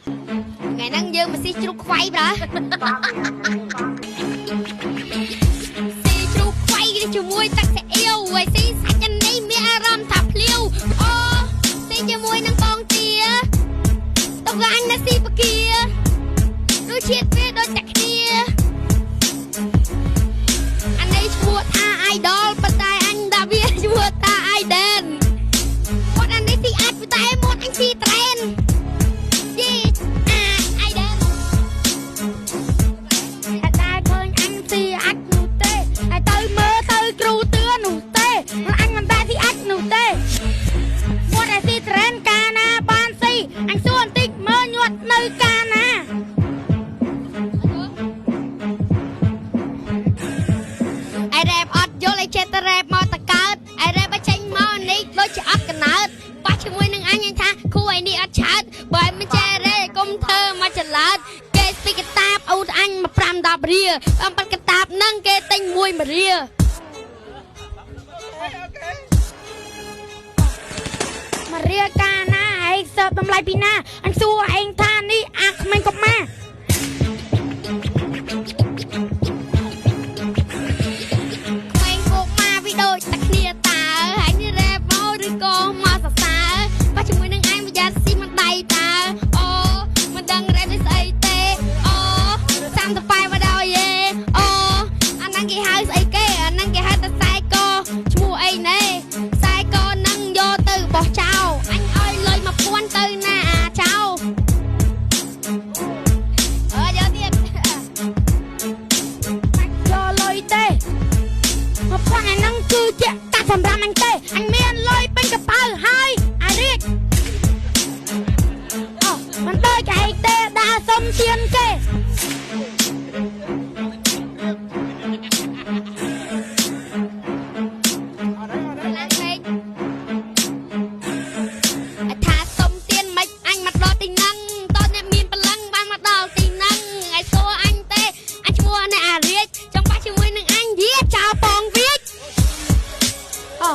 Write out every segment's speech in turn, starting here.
ថ្ងៃហ្នឹងយើងមកស៊ីជ្រូកខ្វៃ ប្រើស៊ីជ្រូកខ្វៃជាមួយទឹកស៊ីអ៊ីវហើយស៊ីសាច់នេះមានអារម្មណ៍ថាភ្លាវអូស៊ីជាមួយនឹងបងទាទុកអញនៅស៊ីបគារសជាតិវាដូចតែគ្នាអានេះឈ្មោះថា idol ប៉ុន្តែអញដាក់វាឈ្មោះថា Aiden គាត់អានេះស៊ីអាចតែមាត់អញស៊ីត្រែនយេអា Aiden តែដែរឃើញអញស៊ីអាចនោះទេហើយទៅមើលទៅគ្រូទឿនោះទេអញមិនដែរស៊ីអាចនោះទេមាត់តែស៊ីត្រែនកាណាបានស៊ីអញសួរបន្តិចមើលញាត់នៅកាណា អៃរ៉េបអត់យល់អីចេះតែរ៉េបមកតកើតអៃរ៉េបចេញមកនេះដូចជាអត់កណើតប៉ះជាមួយនឹងអញអញថាគូឯនេះអត់ឆើតបើមិនចេះរ៉េកុំធ្វើមកចលើតគេស្ពីកតាបអូនអញមក5 10រៀលអំប៉ាត់កតាបនឹងគេទិញមួយមួយរៀល មករៀលកាណាឯងសើបតម្លៃពីណាអញសួរឯងថានេះអាក្មេងកុមារ ក្មេងកុមារវាដូចតែគ្នាតើហើយនេះរ៉េបមកឬក៏មកសរសើរប៉ះជាមួយនឹងអញប្រយ័ត្នស៊ីមិនដៃតើអូមិនដឹងរ៉េបនេះស្អីទេអូសាំតប៉ែមកដល់យេអូអាហ្នឹងគេហៅស្អីគេអាហ្នឹងគេហៅតែខ្សែកឈ្មោះអីណែខ្សែកហ្នឹងយកទៅបោះចោលអញឲ្យលុយ1000ទៅណាអាចោលអើយកទៀត បាច់យកលុយទេមកពាន់អាហ្នឹងគឺជាកាត់សម្រាប់អញទេអញមានលុយពេញកប៉ៅហើយអារាជអូមិនដូចឯងទេដើរសុំទៀនគេ ឡើងពេកថាសុំទៀនមិនអញមកដល់ទីហ្នឹងតើអ្នកមានព្រលឹងបានមកដល់ទីហ្នឹងឯសួរអញទេអញឈ្មោះអ្នកអារាជចង់ប៉ះជាមួយនឹងអញយាចោលពងវាច អូ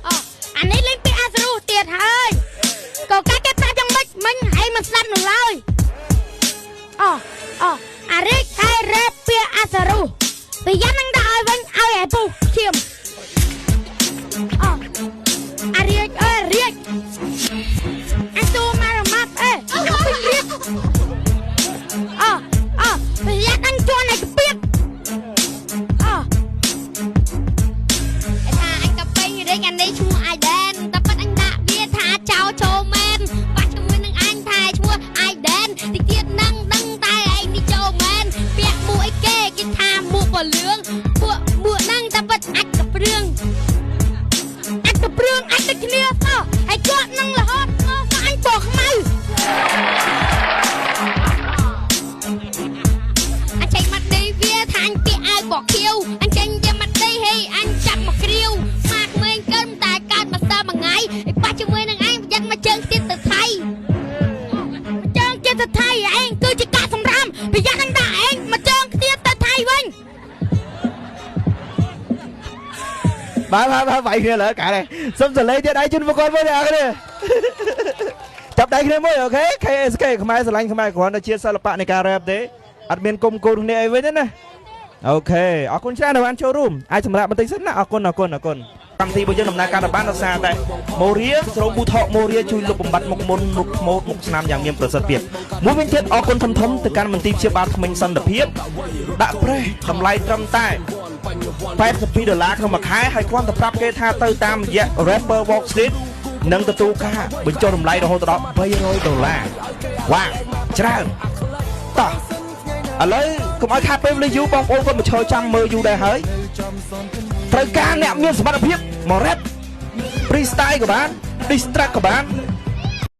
អូអានេះលេងពាក្យអាសរុះទៀតហើយក៏កាគេប្រាប់យ៉ាងម៉េចមិញឯងមិនស្ដាប់នោះឡើយអូអូអារាជហើយរ៉េបពាក្យអាសរុះប្រយ័ត្ននឹងដាក់ឲ្យវិញឲ្យឯពុះឈាមអូអារាជអើយអារាជអញសួរមករមាត់អេអញពេញរាជអូអូប្រយ័ត្នអញជន់ឯកពៀតអូ ថាអញក៏ពេញរាជអានេះឈ្មោះអាយដែនតែប៉ិតអញដាក់វាថាចោលចូលមែនប៉ះជាមួយនឹងអញថាឈ្មោះអាយដែនតិចទៀតនឹងដឹងតែឯងនេះចូលមែនពាក់មួកអីគេគេថាមួកពលឿងពួកមួកហ្នឹងតែប៉ិតអាចកព្រឿង អាចទៅព្រឿងអាចទៅគ្នាសោះហើយគាត់នឹងរហូតមកក៏អញពណ៌ខ្មៅ អញចេញមកឌីវាថាអញពាក់អាវបកខៀវអញចេញជាមកឌីហេអញចាប់មកគ្រាវមកក្មេងកើតែកើតមកសើមួយថ្ងៃឯប៉ះជាមួយនឹងអញប្រយ័ត្នមកជើងទៀតទៅថៃ មកជើងទៀតទៅថៃឯងគឺជាកាកសម្រាមប្រយ័ត្ននឹងដាក់ឯងមកជើងទៀតទៅថៃវិញ បាទបាទបាទវាយគ្នាលើកាដែរសុំសលេងទៀតដៃជូនពួកគាត់មួយអ្នកគ្នាចាប់ដៃគ្នាមួយអូខេ KSK ខ្មែរស្រឡាញ់ខ្មែរគ្រាន់តែជាសិល្បៈនៃការរ៉េបទេអត់មានគុំគូនគ្នាអីវិញទេណាអូខេអរគុណច្រើនដែលបានចូលរួមអាចសម្រាប់បន្តិចសិនណាអរគុណអរគុណអរគុណកម្មវិធីរបស់យើងដំណើរការទៅបានដោយសារតែម៉ូរីស្រោមប៊ូថកម៉ូរីជួយលុបបំបាត់មុខមុនមុខថ្មោតមុខស្នាមយ៉ាងមានប្រសិទ្ធភាពមួយវិញទៀតអរគុណធំធំទៅកាន់មន្ទីរព្យាបាលធ្មេញសន្តិភាពដាក់ប្រេះតម្លៃត្រឹមតែ82ដុល្លារក្នុងមួយខែហើយគ្រាន់តែប្រាប់គេថាទៅតាមរយៈ Rapper Walk Street នឹងទទួលការបញ្ចុះតម្លៃរហូតដល់300ដុល្លារវ៉ាច្រើនតោះឥឡូវកុំឲ្យខាតពេលវេលាយូរបងប្អូនគាត់មកឈរចាំមើលយូរដែរហើយត្រូវការអ្នកមានសមត្ថភាពមក rap freestyle ក៏បាន diss track ក៏បាន